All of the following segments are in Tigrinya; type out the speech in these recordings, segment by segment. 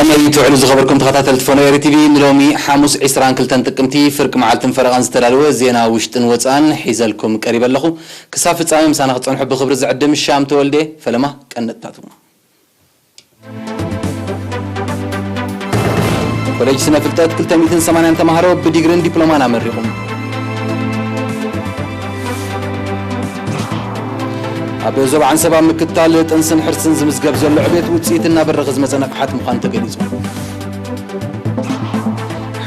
ትውዕሉ ዝኸበርኩም ተኸታተልቲ ፎኖ ኤሪ ቲቪ፣ ንሎሚ ሓሙስ ዕስራን ክልተን ጥቅምቲ ፍርቂ መዓልትን ፈረቓን ዝተዳለወ ዜና ውሽጥን ወፃእን ሒዘልኩም ቀሪበ ኣለኹ። ክሳብ ፍጻሜ ምሳና ክትጸንሑ ብኽብሪ ዝዕድም ሻም ተወልደ። ፈለማ ቀንጥታቱ። ኮሌጅ ስነ ፍልጠት ክልተ ሚእትን ሰማንያን ተማሃሮ ብዲግሪን ዲፕሎማን ኣመሪቑ። ኣብ ዞባ ዓንሰባ ምክትታል ጥንስን ሕርስን ዝምዝገብ ዘሎ ዕቤት ውፅኢት እናበረኸ ዝመፀ ነቕሓት ምዃኑ ተገሊፁ።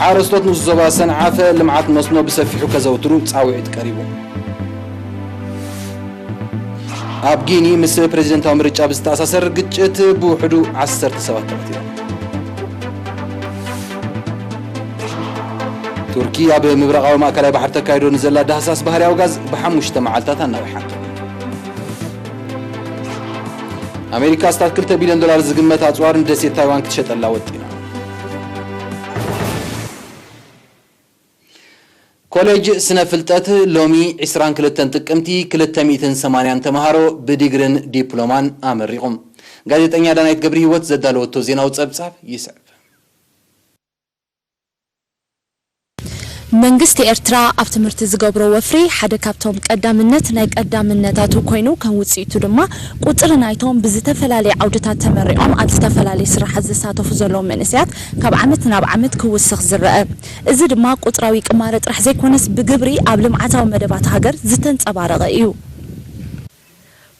ሓረስቶት ንኡስ ዞባ ሰንዓፈ ልምዓት መስኖ ብሰፊሑ ከዘውትሩ ፃውዒት ቀሪቡ። ኣብ ጊኒ ምስ ፕሬዚደንታዊ ምርጫ ብዝተኣሳሰር ግጭት ብውሕዱ ዓሰርተ ሰባት ተቐቲሎም። ቱርኪ ኣብ ምብራቓዊ ማእከላይ ባሕሪ ተካይዶ ንዘላ ዳህሳስ ባህርያዊ ጋዝ ብሓሙሽተ መዓልታት ኣናዊሓቶ። ኣሜሪካ ኣስታት ክልተ ቢልዮን ዶላር ዝግመት ኣጽዋር ንደሴት ታይዋን ክትሸጠላ ወጢና። ኮሌጅ ስነ ፍልጠት ሎሚ ዕስራን ክልተን ጥቅምቲ ክልተ ሚእትን ሰማንያን ተምሃሮ ብዲግርን ዲፕሎማን ኣመሪቑም። ጋዜጠኛ ዳናይት ገብረ ህይወት ዘዳለወቶ ዜናዊ ጸብጻብ ይስዕብ። መንግስቲ ኤርትራ ኣብ ትምህርቲ ዝገብሮ ወፍሪ ሓደ ካብቶም ቀዳምነት ናይ ቀዳምነታቱ ኮይኑ፣ ከም ውጽኢቱ ድማ ቁጽሪ ናይቶም ብዝተፈላለየ ዓውድታት ተመሪቖም ኣብ ዝተፈላለየ ስራሓት ዝሳተፉ ዘለዉ መንእሰያት ካብ ዓመት ናብ ዓመት ክውስኽ ዝረአ። እዚ ድማ ቁጽራዊ ቅማረ ጥራሕ ዘይኮነስ ብግብሪ ኣብ ልምዓታዊ መደባት ሃገር ዝተንጸባረቐ እዩ።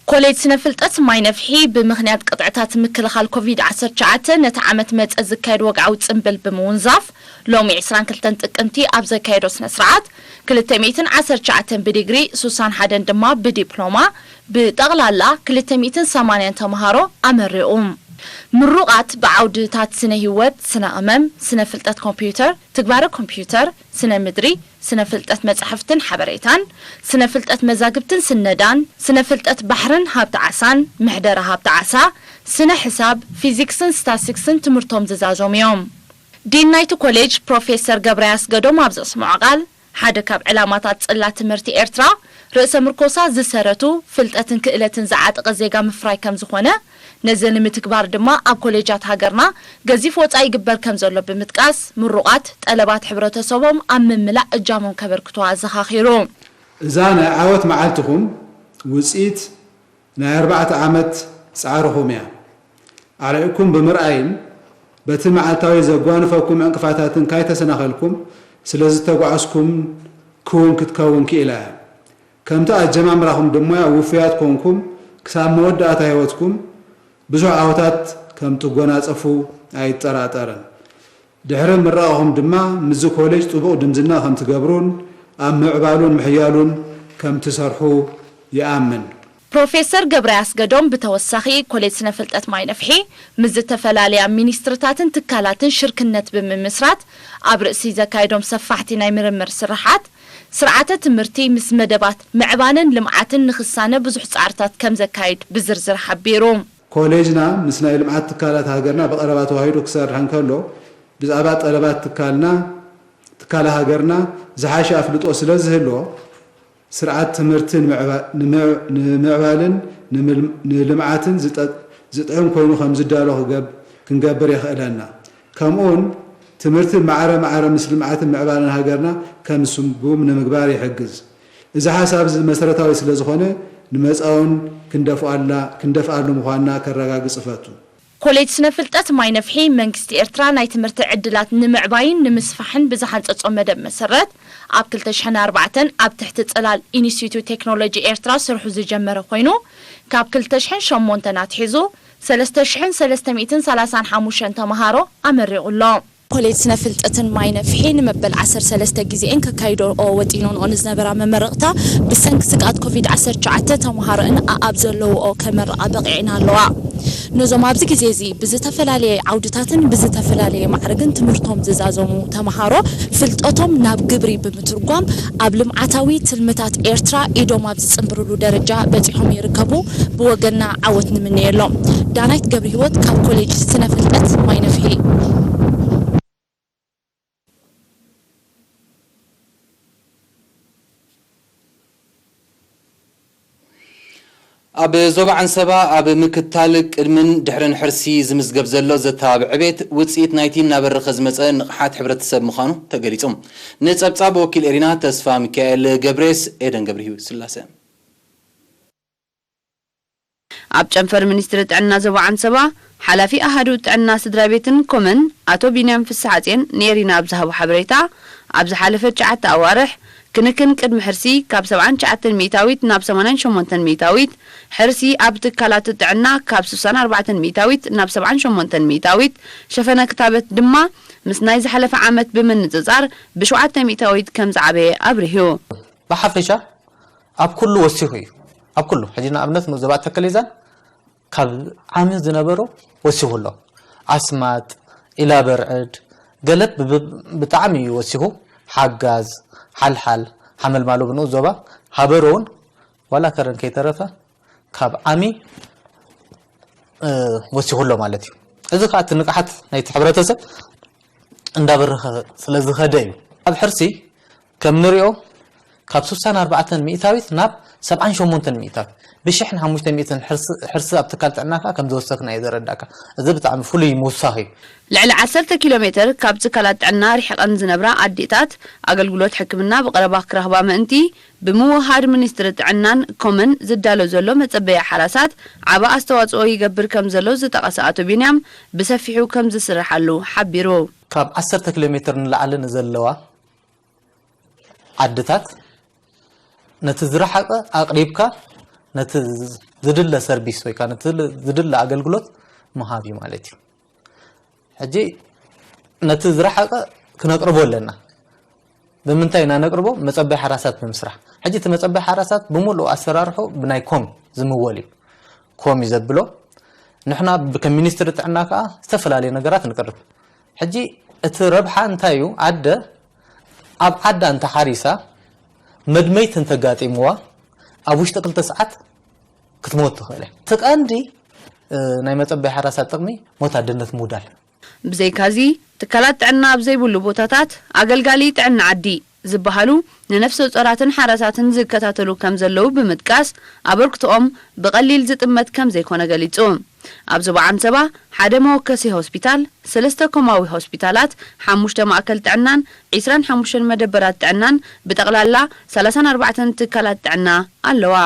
ኮሌጅ ስነ ፍልጠት ማይ ነፍሒ ብምኽንያት ቅጥዕታት ምክልኻል ኮቪድ ዓሰርተ ትሽዓተ ነቲ ዓመት መጸ ዝካየድ ወግዓዊ ጽምብል ብምውንዛፍ፣ ሎሚ ዕስራን ክልተን ጥቅምቲ ኣብ ዘካየዶ ስነ ስርዓት፣ ክልተ ሚእትን ዓሰርተ ትሽዓተን ብዲግሪ፣ ሱሳን ሓደን ድማ ብዲፕሎማ፣ ብጠቕላላ ክልተ ሚእትን ሰማንያን ተምሃሮ ኣመሪቑ። ምሩቓት ብዓውድታት ስነ ህይወት፣ ስነ ቅመም፣ ስነ ፍልጠት ኮምፒውተር፣ ትግባረ ኮምፒውተር፣ ስነ ምድሪ፣ ስነ ፍልጠት መጻሕፍትን ሓበሬታን፣ ስነ ፍልጠት መዛግብትን ስነዳን፣ ስነ ፍልጠት ባሕርን ሃብቲ ዓሳን፣ ምሕደራ ሃብቲ ዓሳ፣ ስነ ሕሳብ፣ ፊዚክስን ስታስቲክስን ትምህርቶም ዝዛዞም እዮም። ዲን ናይቲ ኮሌጅ ፕሮፌሰር ገብረ ያስገዶም ኣብ ዘስምዖ ቃል፣ ሓደ ካብ ዕላማታት ጽላት ትምህርቲ ኤርትራ ርእሰ ምርኮሳ ዝሰረቱ ፍልጠትን ክእለትን ዝዓጠቐ ዜጋ ምፍራይ ከም ዝኾነ፣ ነዚ ንምትግባር ድማ ኣብ ኮሌጃት ሃገርና ገዚፍ ወጻኢ ይግበር ከም ዘሎ ብምጥቃስ፣ ምሩቓት ጠለባት ሕብረተሰቦም ኣብ ምምላእ እጃሞም ከበርክቱ ኣዘኻኺሩ። እዛ ናይ ዓወት መዓልትኹም ውጽኢት ናይ ኣርባዕተ ዓመት ጻዕርኹም እያ። ኣርኢኹም ብምርኣይን በቲ መዓልታዊ ዘጓንፈኩም ዕንቅፋታትን ካይተሰናኸልኩም ስለ ዝተጓዓዝኩም ክውን ክትከውን ክኢላ እያ። ከምቲ ኣጀማምራኹም ድማ ውፉያት ኮንኩም ክሳብ መወዳእታ ህይወትኩም ብዙሕ ዓወታት ከም ትጎናጸፉ ኣይጠራጠርን። ድሕሪ ምረቓኹም ድማ ምስዚ ኮሌጅ ጥቡቕ ድምዝና ከም ትገብሩን ኣብ ምዕባሉን ምሕያሉን ከም ትሰርሑ ይኣምን። ፕሮፌሰር ገብረ ያስገዶም ብተወሳኺ ኮሌጅ ስነ ፍልጠት ማይ ነፍሒ ምስ ዝተፈላለያ ሚኒስትርታትን ትካላትን ሽርክነት ብምምስራት ኣብ ርእሲ ዘካየዶም ሰፋሕቲ ናይ ምርምር ስርሓት ስርዓተ ትምህርቲ ምስ መደባት ምዕባለን ልምዓትን ንኽሳነ ብዙሕ ጻዕርታት ከም ዘካይድ ብዝርዝር ሓቢሩ። ኮሌጅና ምስ ናይ ልምዓት ትካላት ሃገርና ብቐረባ ተዋሂዱ ክሰርሕ እንከሎ፣ ብዛዕባ ጠለባት ትካልና፣ ትካል ሃገርና ዝሓሸ ኣፍልጦ ስለ ዝህልዎ፣ ስርዓት ትምህርቲ ንምዕባ-፣ ንምዕ-፣ ንምዕባልን ንምል-፣ ንልምዓትን ዝጠ-፣ ዝጥዕም ኮይኑ ከም ዝዳሎ ክገብ-፣ ክንገብር የኽእለና። ከምኡውን ትምህርቲ ማዕረ ማዕረ ምስ ልምዓትን ምዕባለን ሃገርና ከም ዝስጉም ንምግባር ይሕግዝ። እዚ ሓሳብ እዚ መሰረታዊ ስለ ዝኾነ፣ ንመጻኢውን ክንደፍኣላ-፣ ክንደፍኣሉ ምዃንና ከረጋግጽ እፈቱ። ኮሌጅ ስነ ፍልጠት ማይ ነፍሒ መንግስቲ ኤርትራ ናይ ትምህርቲ ዕድላት ንምዕባይን ንምስፋሕን ብዝሓንጸጾ መደብ መሰረት፣ ኣብ ክልተ ሽሕን ኣርባዕተን ኣብ ትሕቲ ጽላል ኢንስቲትዩት ቴክኖሎጂ ኤርትራ ስርሑ ዝጀመረ ኮይኑ፣ ካብ ክልተ ሽሕን ሸሞንተን ኣትሒዙ ሰለስተ ሽሕን ሰለስተ ሚእትን ሰላሳን ሓሙሽተን ተምሃሮ ኣመሪቑ ኣሎ። ኮሌጅ ስነ ፍልጠትን ማይ ነፍሒ ንመበል ዓሰርተ ሰለስተ ግዜኤን ከካይዶኦ ወጢኖንኦ ንዝነበራ መመረቕታ ብሰንኪ ስግኣት ኮቪድ ዓሰርተ ትሽዓተ ተምሃሮኣን ኣኣብ ዘለውኦ ከመርቓ በቒዐን ኣለዋ። ነዞም ኣብዚ ግዜ እዚ ብዝተፈላለየ ዓውድታትን ብዝተፈላለየ ማዕርግን ትምህርቶም ዝዛዘሙ ተምሃሮ ፍልጠቶም ናብ ግብሪ ብምትርጓም ኣብ ልምዓታዊ ትልምታት ኤርትራ ኢዶም ኣብ ዝጽንብርሉ ደረጃ በጺሖም ይርከቡ። ብወገንና ዓወት ንምነየሎም። ዳናይት ገብረ ህይወት ካብ ኮሌጅ ስነ ፍልጠት ማይ ነፍሒ። ኣብ ዞባ ዓንሰባ ኣብ ምክታል ቅድምን ድሕርን ሕርሲ ዝምዝገብ ዘሎ ዘተባብዕ ዕቤት ውፅኢት ናይቲ እናበረኸ ዝመፀ ንቕሓት ሕብረተሰብ ምዃኑ ተገሊፁ። ንፀብፃብ ወኪል ኤሪና ተስፋ ሚካኤል ገብሬስ ኤደን ገብርሂው ስላሰ። ኣብ ጨንፈር ሚኒስትሪ ጥዕና ዞባ ዓንሰባ ሓላፊ ኣሃዱ ጥዕና ስድራ ቤትን ኮመን ኣቶ ቢንያም ፍስሓጼን ንኤሪና ኣብ ዝሃቦ ሓበሬታ፣ ኣብ ዝሓለፈ ትሽዓተ ኣዋርሕ ክንክን ቅድሚ ሕርሲ ካብ ሰብዓን ትሽዓተን ሚእታዊት ናብ ሰማንያን ሸሞንተን ሚእታዊት፣ ሕርሲ ኣብ ትካላት ጥዕና ካብ ስሳን ኣርባዕተን ሚእታዊት ናብ ሰብዓን ሸሞንተን ሚእታዊት፣ ሸፈነ ክታበት ድማ ምስ ናይ ዝሓለፈ ዓመት ብምንጽጻር ብሸውዓተ ሚእታዊት ከም ዝዓበየ ኣብሪሁ። ብሓፈሻ ኣብ ኩሉ ወሲኹ እዩ። ኣብ ኩሉ ሕጂ ንኣብነት ዞባ ተከሌዛን ካብ ዓሚ ዝነበሮ ወሲኹ ኣሎ። ኣስማጥ፣ ኢላበርዕድ፣ ገለ ብጣዕሚ እዩ ወሲኹ። ሓጋዝ፣ ሓልሓል፣ ሓመልማሎ ብንኡ ዞባ ሃበሮ እውን ዋላ ከረን ከይተረፈ ካብ ዓሚ ወሲኹ ኣሎ ማለት እዩ። እዚ ከዓ እቲ ንቕሓት ናይቲ ሕብረተሰብ እንዳበረኸ ስለ ዝኸደ እዩ። ኣብ ሕርሲ ከም ንሪኦ ካብ ስሳን ኣርባዕተን ሚእታዊት ናብ ሰብዓን ሸሞንተን ሚእታዊት ብሽሕን ሓሙሽተ ሚእትን ሕርሲ ኣብ ትካል ጥዕና ከዓ ከም ዝወሰኽና እዩ ዘረዳእካ። እዚ ብጣዕሚ ፍሉይ ምውሳኽ እዩ። ልዕሊ ዓሰርተ ኪሎ ሜትር ካብ ትካላት ጥዕና ርሒቐን ዝነብራ ኣዴታት ኣገልግሎት ሕክምና ብቐረባ ክረኽባ ምእንቲ ብምውሃድ ሚኒስትሪ ጥዕናን ኮምን ዝዳሎ ዘሎ መጸበያ ሓራሳት ዓቢ ኣስተዋጽኦ ይገብር ከም ዘሎ ዝጠቐሰ ኣቶ ቢንያም ብሰፊሑ ከም ዝስርሓሉ ሓቢሩ። ካብ ዓሰርተ ኪሎ ሜትር ንላዕሊ ንዘለዋ ዓድታት ነቲ ዝረሓቐ ኣቕሪብካ ነቲ ዝድለ ሰርቢስ ወይ ከዓ ነቲ ዝድለ ኣገልግሎት ምሃብ እዩ ማለት እዩ። ሕጂ ነቲ ዝረሓቐ ክነቅርቦ ኣለና። ብምንታይ ኢና ነቅርቦ? መጸበይ ሓራሳት ብምስራሕ። ሕጂ እቲ መጸበይ ሓራሳት ብምሉእ ኣሰራርሑ ብናይ ኮም ዝምወል እዩ። ኮም እዩ ዘብሎ። ንሕና ከም ሚኒስትሪ ጥዕና ከዓ ዝተፈላለዩ ነገራት ንቅርብ። ሕጂ እቲ ረብሓ እንታይ እዩ? ኣደ ኣብ ዓዳ እንተሓሪሳ መድመይቲ እንተጋጢምዋ ኣብ ውሽጢ ክልተ ሰዓት ክትሞት ትኽእል እያ። እቲ ቀንዲ ናይ መጸበይ ሓራሳት ጥቕሚ ሞት ኣደነት ምውዳል። ብዘይካዚ ትካላት ጥዕና ኣብ ዘይብሉ ቦታታት ኣገልጋሊ ጥዕና ዓዲ ዝበሃሉ ንነፍሰ ጾራትን ሓራሳትን ዝከታተሉ ከም ዘለዉ ብምጥቃስ ኣበርክትኦም ብቐሊል ዝጥመት ከም ዘይኮነ ገሊጹ። ኣብ ዞባ ዓንሰባ ሓደ መወከሲ ሆስፒታል፣ ሰለስተ ኮማዊ ሆስፒታላት፣ ሓሙሽተ ማእከል ጥዕናን ዒስራን ሓሙሽተን መደበራት ጥዕናን ብጠቕላላ ሰላሳን ኣርባዕተን ትካላት ጥዕና ኣለዋ።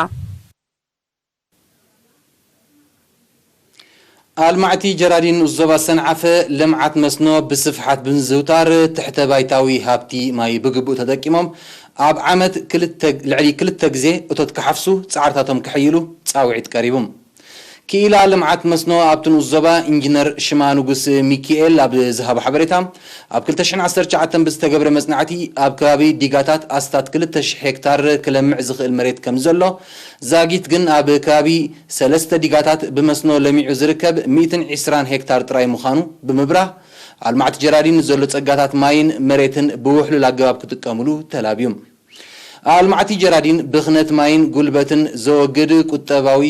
ኣልማዕቲ ጀራዲን ዞባ ሰንዓፈ ልምዓት መስኖ ብስፍሓት ብምዝውታር ትሕተ ባይታዊ ሃብቲ ማይ ብግቡእ ተጠቂሞም ኣብ ዓመት ልዕሊ ክልተ ግዜ እቶት ክሓፍሱ ፃዕርታቶም ከሕይሉ ፃውዒት ቀሪቡ። ክኢላ ልምዓት መስኖ ኣብቲ ንኡስ ዞባ ኢንጂነር ሽማ ንጉስ ሚኪኤል ኣብ ዝሃቦ ሓበሬታ፣ ኣብ ክልተ ሽሕን ዓሰርተ ትሽዓተን ብዝተገብረ መጽናዕቲ፣ ኣብ ከባቢ ዲጋታት ኣስታት ክልተ ሽሕ ሄክታር ክለምዕ ዝኽእል መሬት ከም ዘሎ፣ ዛጊት ግን ኣብ ከባቢ ሰለስተ ዲጋታት ብመስኖ ለሚዑ ዝርከብ ሚእትን ዕስራን ሄክታር ጥራይ ምዃኑ ብምብራህ፣ ኣልማዕቲ ጀራዲን ንዘሎ ጸጋታት ማይን መሬትን ብውሕሉል ኣገባብ ክጥቀምሉ ተላብዩ። ኣልማዕቲ ጀራዲን ብኽነት ማይን ጉልበትን ዘወግድ ቁጠባዊ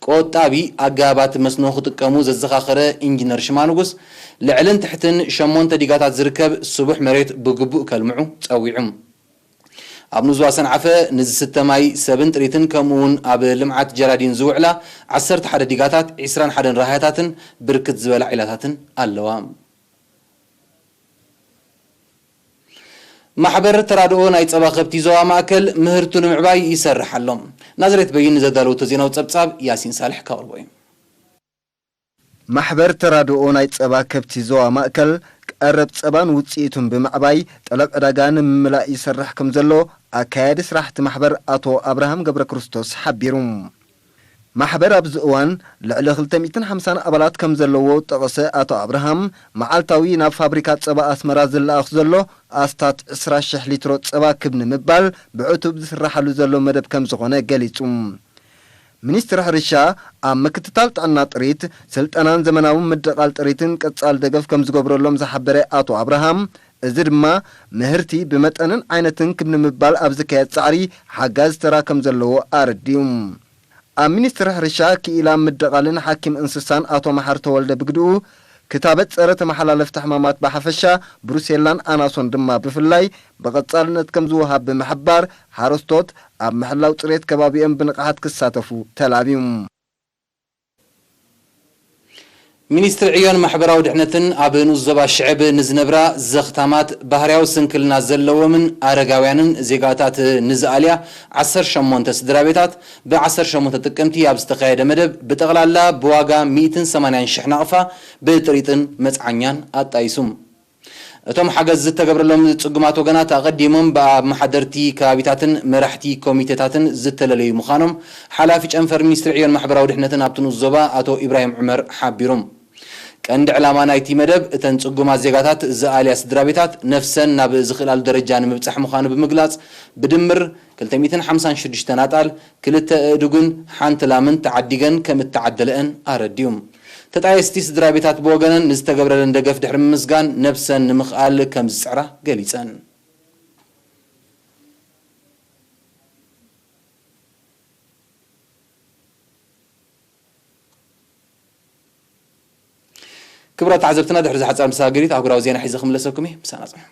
ቆጣቢ ኣገባባት መስኖ ክጥቀሙ ዘዘኻኸረ ኢንጂነር ሽማንጉስ፣ ልዕልን ትሕትን ሸሞንተ ዲጋታት ዝርከብ ስቡሕ መሬት ብግቡእ ከልምዑ ጸዊዑ። ኣብ ንኡስ ዞባ ሰንዓፈ ንዝስተ ማይ ሰብን ጥሪትን ከምኡ እውን ኣብ ልምዓት ጀራዲን ዝውዕላ ዓሰርተ ሓደ ዲጋታት፣ ዕስራን ሓደን ራህያታትን ብርክት ዝበላ ዒላታትን ኣለዋ። ማሕበር ተራድኦ ናይ ጸባ ከብቲ ዞባ ማእከል ምህርቱ ንምዕባይ ይሰርሕ ኣሎ። ናዝሬት በይን ዘዳለወቶ ዜናዊ ጸብጻብ ያሲን ሳልሕ ከቕርቦ እዩ። ማሕበር ተራድኦ ናይ ጸባ ከብቲ ዞባ ማእከል ቀረብ ጸባን ውጽኢቱን ብምዕባይ ጠለብ ዕዳጋ ንምምላእ ይሰርሕ ከም ዘሎ ኣካያዲ ስራሕቲ ማሕበር ኣቶ ኣብርሃም ገብረክርስቶስ ሓቢሩ። ማሕበር ኣብዚ እዋን ልዕሊ ክልተ ሚእትን ሓምሳን ኣባላት ከም ዘለዎ ዝጠቐሰ ኣቶ ኣብርሃም፣ መዓልታዊ ናብ ፋብሪካ ጸባ ኣስመራ ዝለኣኽ ዘሎ ኣስታት ዕስራ ሽሕ ሊትሮ ጸባ ክብ ንምባል ብዕቱብ ዝስራሓሉ ዘሎ መደብ ከም ዝኾነ ገሊጹ። ሚኒስትሪ ሕርሻ ኣብ ምክትታል ጥዕና ጥሪት፣ ስልጠናን ዘመናዊ ምድቓል ጥሪትን ቀጻሊ ደገፍ ከም ዝገብረሎም ዝሓበረ ኣቶ ኣብርሃም፣ እዚ ድማ ምህርቲ ብመጠንን ዓይነትን ክብ ንምባል ኣብ ዝካየድ ጻዕሪ ሓጋዚ ተራ ከም ዘለዎ ኣረዲኡ። ኣብ ሚኒስትሪ ሕርሻ ክኢላ ምድቓልን ሓኪም እንስሳን ኣቶ መሓሪ ተወልደ ብግድኡ፣ ክታበት ጸረ ተመሓላለፍቲ ሕማማት ብሓፈሻ፣ ብሩሴላን ኣናሶን ድማ ብፍላይ ብቐጻልነት ከም ዝወሃብ ብምሕባር፣ ሓረስቶት ኣብ ምሕላው ጽሬት ከባቢኦም ብንቕሓት ክሳተፉ ተላብዩ። ሚኒስትሪ ዕዮን ማሕበራዊ ድሕነትን ኣብ ንኡስ ዞባ ሽዕብ ንዝነብራ ዘኽታማት፣ ባህርያዊ ስንክልና ዘለዎምን ኣረጋውያንን ዜጋታት ንዝኣልያ ዓሰርተ ሸሞንተ ስድራ ቤታት፣ ብ ዓሰርተ ሸሞንተ ጥቅምቲ ኣብ ዝተኻየደ መደብ፣ ብጠቕላላ ብዋጋ ሚእትን ሰማንያን ሽሕ ናቕፋ ብጥሪጥን መጽዓኛን ኣጣይሱ። እቶም ሓገዝ ዝተገብረሎም ጽጉማት ወገናት፣ ኣቐዲሞም ብኣመሓደርቲ ከባቢታትን መራሕቲ ኮሚቴታትን ዝተለለዩ ምዃኖም፣ ሓላፊ ጨንፈር ሚኒስትሪ ዕዮን ማሕበራዊ ድሕነትን ኣብቲ ንኡስ ዞባ ኣቶ ኢብራሂም ዑመር ሓቢሩ። ቀንዲ ዕላማ ናይቲ መደብ፣ እተን ጽጉማት ዜጋታት ዝኣልያ ስድራ ቤታት፣ ነፍሰን ናብ ዝኽእላሉ ደረጃ ንምብጻሕ ምዃኑ ብምግላጽ፣ ብድምር ክልተ ሚእትን ሓምሳን ሽዱሽተን ኣጣል፣ ክልተ ኣእዱግን ሓንቲ ላምን ተዓዲገን ከም እተዓደለአን ኣረዲኡ። ተጣየስቲ ስድራ ቤታት ብወገነን ንዝተገብረለን ደገፍ ድሕሪ ምምስጋን፣ ነብሰን ንምኽኣል ከም ዝጽዕራ ገሊጸን። ክቡራት ተዓዘብትና፣ ድሕሪ ዝሓጻር መሰጋገሪት ኣህጉራዊ ዜና ሒዘ ክምለሰኩም እየ። ምሳና ጽንሑ።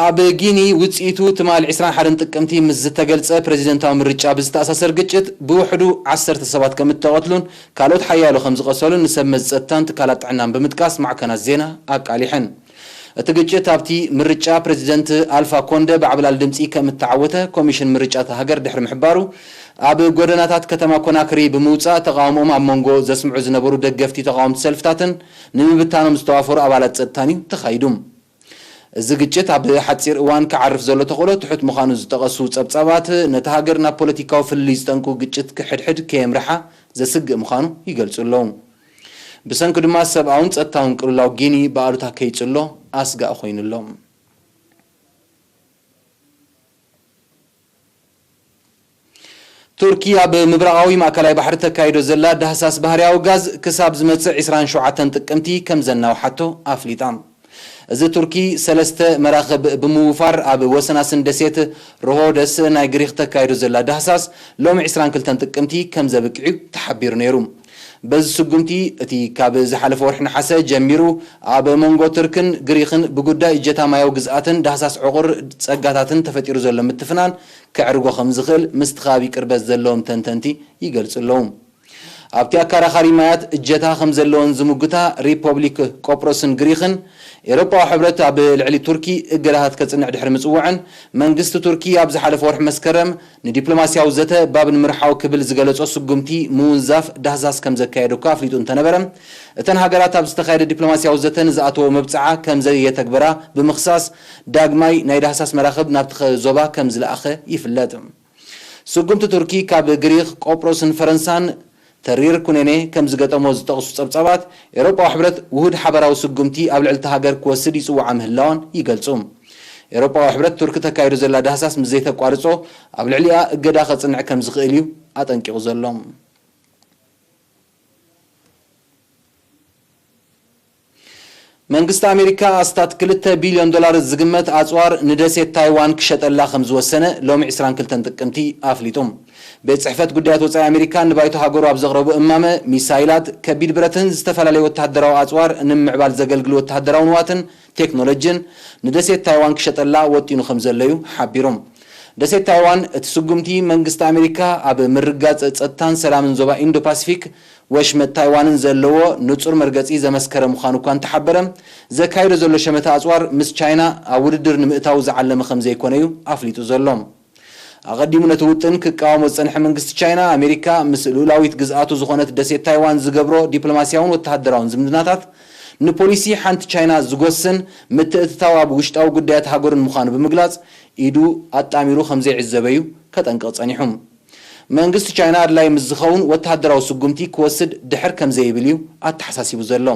ኣብ ጊኒ፣ ውጽኢቱ ትማል ዕስራን ሓደን ጥቅምቲ ምስ ዝተገልጸ ፕረዚደንታዊ ምርጫ ብዝተኣሳሰር ግጭት፣ ብውሕዱ ዓሰርተ ሰባት ከም እተቐትሉን ካልኦት ሓያሎ ከም ዝቐሰሉን ንሰብ መዚ ጸጥታን ትካላት ጥዕናን ብምጥቃስ ማዕከናት ዜና ኣቃሊሐን። እቲ ግጭት ኣብቲ ምርጫ፣ ፕረዚደንት ኣልፋ ኮንደ ብዓብላል ድምጺ ከም እተዓወተ ኮሚሽን ምርጫ እታ ሃገር ድሕሪ ምሕባሩ፣ ኣብ ጎደናታት ከተማ ኮናክሪ ብምውጻእ ተቓውሞኦም ኣብ መንጎ ዘስምዑ ዝነበሩ ደገፍቲ ተቓወምቲ ሰልፍታትን ንምብታኖም ዝተዋፈሩ ኣባላት ጸጥታን እዩ ተኻይዱ። እዚ ግጭት ኣብ ሓጺር እዋን ክዓርፍ ዘሎ ተኽእሎ ትሑት ምዃኑ ዝጠቐሱ ጸብጻባት፣ ነታ ሃገር ናብ ፖለቲካዊ ፍልልይ ዝጠንቁ ግጭት ክሕድሕድ ከየምርሓ ዘስግእ ምዃኑ ይገልጹ ኣለዉ። ብሰንኪ ድማ ሰብኣውን ጸጥታውን ቅልውላው ጊኒ ብኣሉታ ከይጽሎ ኣስጋኢ ኮይኑ ኣሎ። ቱርኪ ኣብ ምብራቓዊ ማእከላይ ባሕሪ ተካይዶ ዘላ ዳህሳስ ባህርያዊ ጋዝ ክሳብ ዝመጽእ ዕስራን ሸውዓተን ጥቅምቲ ከም ዘናውሓቶ ኣፍሊጣ። እዚ ቱርኪ ሰለስተ መራኽብ ብምውፋር ኣብ ወሰናስን ደሴት ሮሆደስ ናይ ግሪኽ ተካይዶ ዘላ ዳህሳስ ሎሚ ዕስራን ክልተን ጥቅምቲ ከም ዘብቅዕ እዩ ተሓቢሩ ነይሩ። በዚ ስጉምቲ፣ እቲ ካብ ዝሓለፈ ወርሒ ነሓሰ ጀሚሩ ኣብ መንጎ ቱርክን ግሪኽን ብጉዳይ እጀታ ማያዊ ግዝኣትን ዳህሳስ ዕቑር ጸጋታትን ተፈጢሩ ዘሎ ምትፍናን ከዕርጎ ከም ዝኽእል ምስቲ ከባቢ ቅርበት ዘለዎም ተንተንቲ ይገልጹ ኣለዉ። ኣብቲ ኣከራኻሪ ማያት እጀታ ከም ዘለወን ዝምጉታ ሪፐብሊክ ቆጵሮስን ግሪኽን፣ ኤውሮጳዊ ሕብረት ኣብ ልዕሊ ቱርኪ እገዳታት ከጽንዕ ድሕሪ ምጽውዐን፣ መንግስቲ ቱርኪ ኣብ ዝሓለፈ ወርሒ መስከረም ንዲፕሎማስያዊ ዘተ ባብ ንምርሓው ክብል ዝገለጾ ስጉምቲ ምውንዛፍ ዳህሳስ ከም ዘካየደ እኳ ኣፍሊጡ እንተነበረ፣ እተን ሃገራት ኣብ ዝተኻየደ ዲፕሎማስያዊ ዘተ ንዝኣተዎ መብጽዓ ከም ዘየተግበራ ብምኽሳስ፣ ዳግማይ ናይ ዳህሳስ መራኽብ ናብቲ ኸ-፣ ዞባ ከም ዝለኣኸ ይፍለጥ። ስጉምቲ ቱርኪ ካብ ግሪኽ፣ ቆጵሮስን ፈረንሳን ተሪር ኩነኔ ከም ዝገጠሞ ዝጠቕሱ ጸብጻባት፣ ኤውሮጳዊ ሕብረት ውሁድ ሓባራዊ ስጉምቲ ኣብ ልዕሊ እታ ሃገር ክወስድ ይጽውዓ ምህላወን ይገልጹ። ኤውሮጳዊ ሕብረት፣ ቱርኪ ተካይዶ ዘላ ዳህሳስ ምስ ዘይተቋርጾ፣ ኣብ ልዕሊኣ እገዳ ከጽንዕ ከም ዝኽእል እዩ ኣጠንቂቑ ዘሎ። መንግስቲ ኣሜሪካ ኣስታት ክልተ ቢልዮን ዶላር ዝግመት ኣጽዋር ንደሴት ታይዋን ክሸጠላ ከም ዝወሰነ ሎሚ ዕስራን ክልተን ጥቅምቲ ኣፍሊጡ። ቤት ጽሕፈት ጉዳያት ወጻኢ ኣሜሪካ ንባይቶ ሃገሩ ኣብ ዘቕረቦ እማመ፣ ሚሳይላት፣ ከቢድ ብረትን ዝተፈላለዩ ወተሃደራዊ ኣጽዋር ንምምዕባል ዘገልግሉ ወተሃደራዊ ንዋትን ቴክኖሎጂን ንደሴት ታይዋን ክሸጠላ ወጢኑ ከም ዘሎ እዩ ሓቢሩ። ደሴት ታይዋን፣ እቲ ስጉምቲ መንግስቲ ኣሜሪካ ኣብ ምርግጋጽ ጸጥታን ሰላምን ዞባ ኢንዶ ፓሲፊክ ወሽመጥ ታይዋንን ዘለዎ ንጹር መርገጺ ዘመስከረ ምዃኑ እኳ እንተሓበረ፣ ዘካይዶ ዘሎ ሸመተ ኣጽዋር ምስ ቻይና ኣብ ውድድር ንምእታው ዝዓለመ ከም ዘይኮነ እዩ ኣፍሊጡ ዘሎ። ኣቐዲሙ ነቲ ውጥን ክቃወሞ ዝጸንሐ መንግስቲ ቻይና፣ ኣሜሪካ ምስ ልኡላዊት ግዝኣቱ ዝኾነት ደሴት ታይዋን ዝገብሮ ዲፕሎማስያውን ወተሃደራውን ዝምድናታት ንፖሊሲ ሓንቲ ቻይና ዝጎስን ምትእትታው ኣብ ውሽጣዊ ጉዳያት ሃገሩን ምዃኑ ብምግላጽ፣ ኢዱ ኣጣሚሩ ከም ዘይዕዘበ እዩ ከጠንቅቕ ጸኒሑ። መንግስቲ ቻይና ኣድላይ ምስ ዝኸውን ወተሃደራዊ ስጉምቲ ክወስድ ድሕር ከም ዘይብል እዩ ኣተሓሳሲቡ ዘሎ።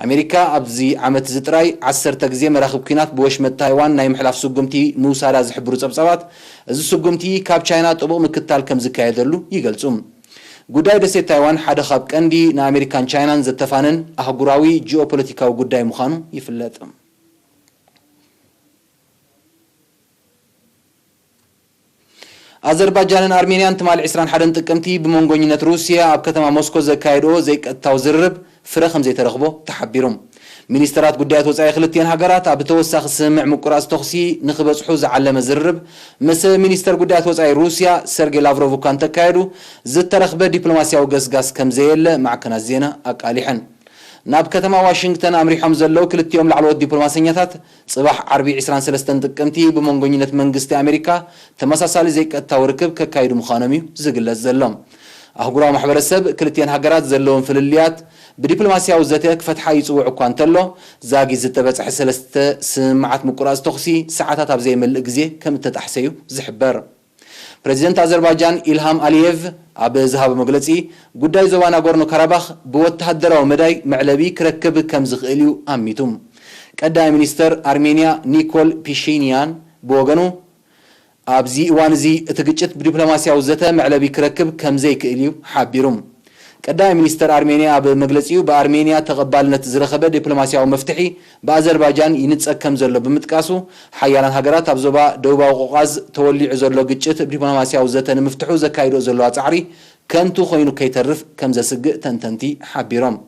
ኣሜሪካ ኣብዚ ዓመት እዚ ጥራይ ዓሰርተ ግዜ መራኽብ ኲናት ብወሽመጥ ታይዋን ናይ ምሕላፍ ስጉምቲ ምውሳዳ ዝሕብሩ ጸብጻባት፣ እዚ ስጉምቲ ካብ ቻይና ጥቡቕ ምክትታል ከም ዝካየደሉ ይገልጹ። ጉዳይ ደሴት ታይዋን ሓደ ካብ ቀንዲ ንኣሜሪካን ቻይናን ዘተፋንን ኣህጉራዊ ጂኦፖለቲካዊ ጉዳይ ምዃኑ ይፍለጥ። ኣዘርባጃንን ኣርሜንያን ትማሊ ዕስራን ሓደን ጥቅምቲ ብመንጎኝነት ሩስያ ኣብ ከተማ ሞስኮ ዘካየድኦ ዘይቀጥታዊ ዝርርብ ፍረ ከም ዘይተረኽቦ ተሓቢሩ። ሚኒስተራት ጉዳያት ወጻኢ ክልቲኤን ሃገራት ኣብ ተወሳኺ ስምምዕ ምቁራጽ ተኹሲ ንኽበጽሑ ዝዓለመ ዝርርብ ምስ ሚኒስተር ጉዳያት ወጻኢ ሩስያ ሰርጌ ላቭሮቭ እኳ እንተካየዱ፣ ዝተረኽበ ዲፕሎማስያዊ ገስጋስ ከም ዘየለ ማዕከናት ዜና ኣቃሊሐን። ናብ ከተማ ዋሽንግተን ኣምሪሖም ዘለዉ ክልቲኦም ላዕለዎት ዲፕሎማሰኛታት፣ ጽባሕ ዓርቢ ዕስራን ሰለስተን ጥቅምቲ ብመንጎኝነት መንግስቲ ኣሜሪካ ተመሳሳሊ ዘይቀጥታዊ ርክብ ከካይዱ ምዃኖም እዩ ዝግለጽ ዘሎ። ኣህጉራዊ ማሕበረሰብ ክልቲኤን ሃገራት ዘለዎም ፍልልያት ብዲፕሎማስያዊ ዘተ ክፈትሓ ይጽውዕ እኳ እንተሎ፣ ዛጊት ዝተበጽሐ ሰለስተ ስምምዓት ምቁራጽ ተኹሲ ሰዓታት ኣብ ዘይመልእ ግዜ ከም እተጣሕሰ እዩ ዝሕበር። ፕረዚደንት ኣዘርባይጃን ኢልሃም ኣሊየቭ ኣብ ዝሃቦ መግለጺ፣ ጉዳይ ዞባ ናጎርኖ ካራባኽ ብወተሃደራዊ መዳይ መዕለቢ ክረክብ ከም ዝኽእል እዩ ኣሚቱ። ቀዳማይ ሚኒስተር ኣርሜንያ ኒኮል ፒሺንያን ብወገኑ፣ ኣብዚ እዋን እዚ እቲ ግጭት ብዲፕሎማስያዊ ዘተ መዕለቢ ክረክብ ከም ዘይክእል እዩ ሓቢሩ። ቀዳማይ ሚኒስተር ኣርሜንያ ኣብ መግለጺኡ፣ ብኣርሜንያ ተቐባልነት ዝረኸበ ዲፕሎማስያዊ መፍትሒ ብኣዘርባይጃን ይንጸግ ከም ዘሎ ብምጥቃሱ፣ ሓያላን ሃገራት ኣብ ዞባ ደቡባዊ ቆቃዝ ተወሊዑ ዘሎ ግጭት ብዲፕሎማስያዊ ዘተ ንምፍትሑ ዘካይድኦ ዘለዋ ጻዕሪ ከንቱ ኮይኑ ከይተርፍ ከም ዘስግእ ተንተንቲ ሓቢሮም።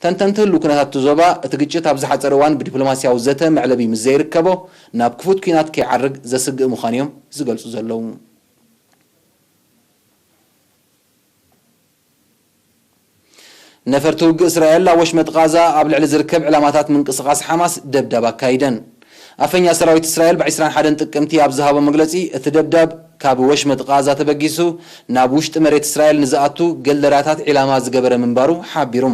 ተንተንቲ ህሉው ኩነታት እቲ ዞባ፣ እቲ ግጭት ኣብ ዝሓጸረ እዋን ብዲፕሎማስያዊ ዘተ መዕለቢ ምስ ዘይርከቦ፣ ናብ ክፉት ኲናት ከይዓርግ ዘስግእ ምዃኑ እዮም ዝገልጹ ዘለዉ። ነፈርቲ ውግእ እስራኤል ኣብ ወሽመጥ ቃዛ ኣብ ልዕሊ ዝርከብ ዕላማታት ምንቅስቓስ ሓማስ ደብዳብ ኣካይደን። ኣፈኛ ሰራዊት እስራኤል ብ ዕስራን ሓደን ጥቅምቲ ኣብ ዝሃቦ መግለጺ፣ እቲ ደብዳብ ካብ ወሽመጥ ቃዛ ተበጊሱ ናብ ውሽጢ መሬት እስራኤል ንዝኣቱ ገለራታት ዒላማ ዝገበረ ምንባሩ ሓቢሩ።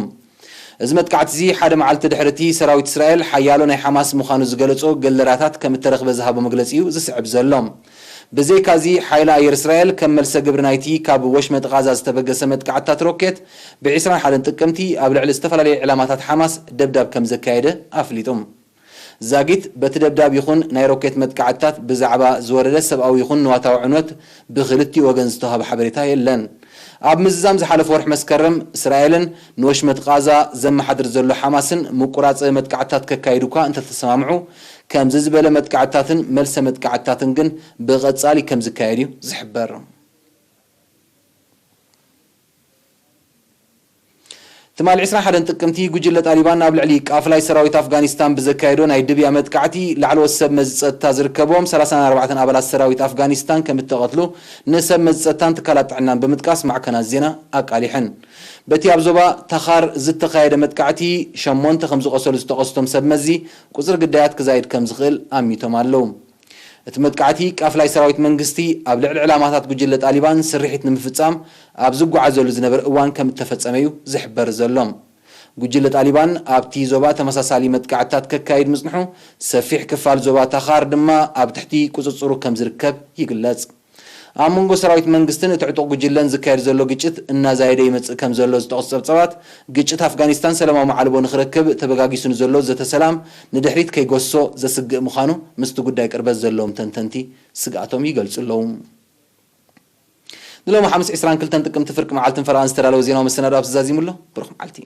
እዚ መጥቃዕቲ እዚ ሓደ መዓልቲ ድሕሪ እቲ ሰራዊት እስራኤል ሓያሎ ናይ ሓማስ ምዃኑ ዝገለጾ ገለራታት ከም እተረኽበ ዝሃቦ መግለጺ እዩ ዝስዕብ ዘሎ። ብዘይካዚ፣ ሓይሊ ኣየር እስራኤል ከም መልሰ ግብሪ ናይቲ ካብ ወሽመጥ ቃዛ ዝተበገሰ መጥቃዕትታት ሮኬት፣ ብ ዕስራን ሓደን ጥቅምቲ ኣብ ልዕሊ ዝተፈላለዩ ዕላማታት ሓማስ ደብዳብ ከም ዘካየደ ኣፍሊጡ። ዛጊት በቲ ደብዳብ ይኹን ናይ ሮኬት መጥቃዕትታት ብዛዕባ ዝወረደ ሰብኣዊ ይኹን ንዋታዊ ዕንወት ብኽልቲኡ ወገን ዝተዋህበ ሓበሬታ የለን። ኣብ ምዝዛም ዝሓለፈ ወርሒ መስከረም፣ እስራኤልን ንወሽመጥ ቃዛ ዘመሓድር ዘሎ ሓማስን ምቁራጽ መጥቃዕትታት ከካይዱ እኳ እንተተሰማምዑ፣ ከምዚ ዝበለ መጥቃዕትታትን መልሰ መጥቃዕትታትን ግን ብቐጻሊ ከም ዝካየድ እዩ ዝሕበር። ትማሊ ዕስራን ሓደን ጥቅምቲ፣ ጉጅለ ጣሊባን ኣብ ልዕሊ ቃፍላይ ሰራዊት ኣፍጋኒስታን ብዘካየዶ ናይ ድብያ መጥቃዕቲ፣ ላዕለዎት ሰብ መዚ ጸጥታ ዝርከብዎም ሰላሳን ኣርባዕተን ኣባላት ሰራዊት ኣፍጋኒስታን ከም እተቐትሉ ንሰብ መዚ ጸጥታን ትካላት ጥዕናን ብምጥቃስ ማዕከናት ዜና ኣቃሊሐን። በቲ ኣብ ዞባ ታኻር ዝተኻየደ መጥቃዕቲ፣ ሸሞንተ ከም ዝቖሰሉ ዝተቐስቶም ሰብ መዚ፣ ቁጽሪ ግዳያት ክዛይድ ከም ዝኽእል ኣሚቶም ኣለዉ። እቲ መጥቃዕቲ፣ ቃፍላይ ሰራዊት መንግስቲ ኣብ ልዕሊ ዕላማታት ጉጅለ ጣሊባን ስርሒት ንምፍጻም ኣብ ዝጓዓዘሉ ዝነበረ እዋን ከም እተፈጸመ እዩ ዝሕበር ዘሎ። ጉጅለ ጣሊባን ኣብቲ ዞባ ተመሳሳሊ መጥቃዕትታት ከካይድ ምጽንሑ ሰፊሕ ክፋል ዞባ ታኻር ድማ ኣብ ትሕቲ ቁጽጽሩ ከም ዝርከብ ይግለጽ። ኣብ መንጎ ሰራዊት መንግስትን እቲ ዕጡቕ ጉጅለን ዝካየድ ዘሎ ግጭት እናዛየደ ይመጽእ ከም ዘሎ ዝጠቕሱ ጸብጻባት፣ ግጭት ኣፍጋኒስታን ሰላማዊ መዓልቦ ንኽረክብ ተበጋጊሱ ንዘሎ ዘተ ሰላም ንድሕሪት ከይጎስሶ ዘስግእ ምዃኑ ምስቲ ጉዳይ ቅርበት ዘለዎም ተንተንቲ ስግኣቶም ይገልጹ ኣለዉ። ንሎሚ ሓሙስ ዕስራን ክልተን ጥቅምቲ ፍርቂ መዓልትን ፈረቓን ዝተዳለወ ዜናዊ መሰናድኦ ኣብዚ ዛዚሙ ኣሎ። ብሩኽ መዓልቲ።